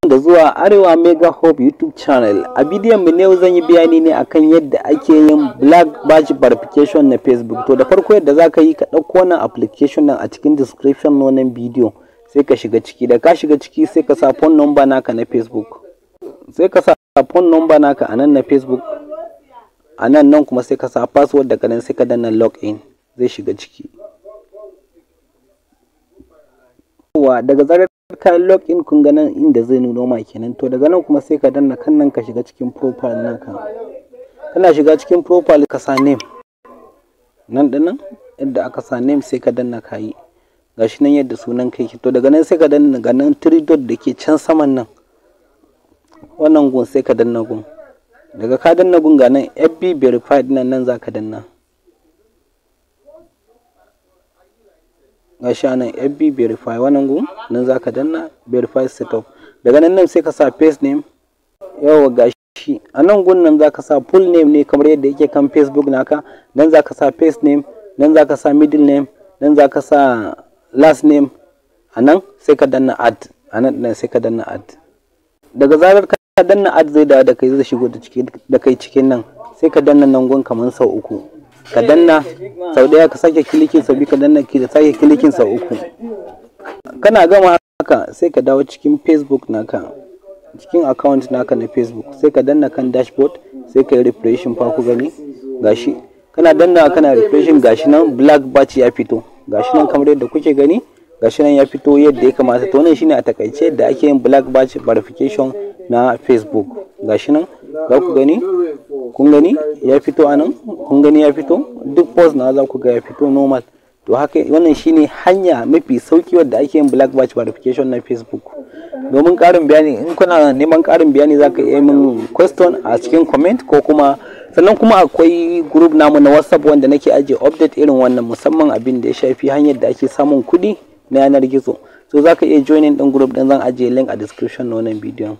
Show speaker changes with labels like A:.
A: Da zuwa Arewa Mega Hope YouTube channel. A bidiyon mu ne zan yi bayani ne akan yadda ake yin Black Badge verification na Facebook. To, da farko yadda za ka yi, ka ɗauko wannan application nan a cikin description na wannan bidiyo, sai ka shiga ciki. Da ka shiga ciki, sai ka sa phone number naka na Facebook. Sai ka sa phone number naka a nan na Facebook. A nan nan kuma sai ka sa password. Daga nan sai ka danna login, zai shiga ciki. Wa daga zarar ka login, kun ga nan inda zai nuno ma kenan. To, daga nan kuma sai ka danna kan nan, ka shiga cikin profile naka. Kana shiga cikin profile, ka sa name nan dinnan yadda aka sa name, sai ka danna kayi. Gashi nan yadda sunan kai. To, daga nan sai ka danna ga nan three dot da ke can saman nan, wannan gun, sai ka danna gun. Daga ka danna gun, ga nan FB verified nan, nan za ka danna. Gashi nan FB verify, wannan gun nan za ka danna verify setup. Daga nan nan sai ka sa first name. Yawa, gashi a nan gun, nan za ka sa full name ne kamar yadda yake kan Facebook naka. Nan za ka sa first name, nan za ka sa middle name, nan za ka sa last name. A nan sai ka danna add. A nan nan sai ka danna add. Daga zarar ka danna add, zai dawo da kai, zai shigo da ciki da kai cikin nan. Sai ka danna nan gun kamar sau uku. Ka danna sau ɗaya, ka sake clicking sau biyu, ka danna ki da sake clicking sau uku. Kana gama haka, sai ka dawo cikin Facebook naka, cikin account naka na Facebook, sai ka danna kan dashboard, sai ka yi refreshing. Fa ku gani, gashi kana danna, kana refreshing, gashi nan black badge ya fito. Gashi nan kamar yadda kuke gani, gashi nan ya fito yadda ya kamata. To, wannan shine a takaice yadda ake yin black badge verification na Facebook. Gashi nan za ku gani, kun gani ya fito anan, kun gani ya fito. Duk post na za ku ga ya fito normal. To, haka wannan shine hanya mafi sauki wadda ake yin black badge verification na Facebook. Domin karin bayani, in kuna neman karin bayani, za ka iya min question a cikin comment ko kuma sannan kuma akwai group namu na WhatsApp wanda nake ajiye update irin wannan, musamman abin da ya shafi hanyar da ake samun kuɗi na yanar gizo. So za ka iya joining din group din, zan ajiye link a description na wannan bidiyon.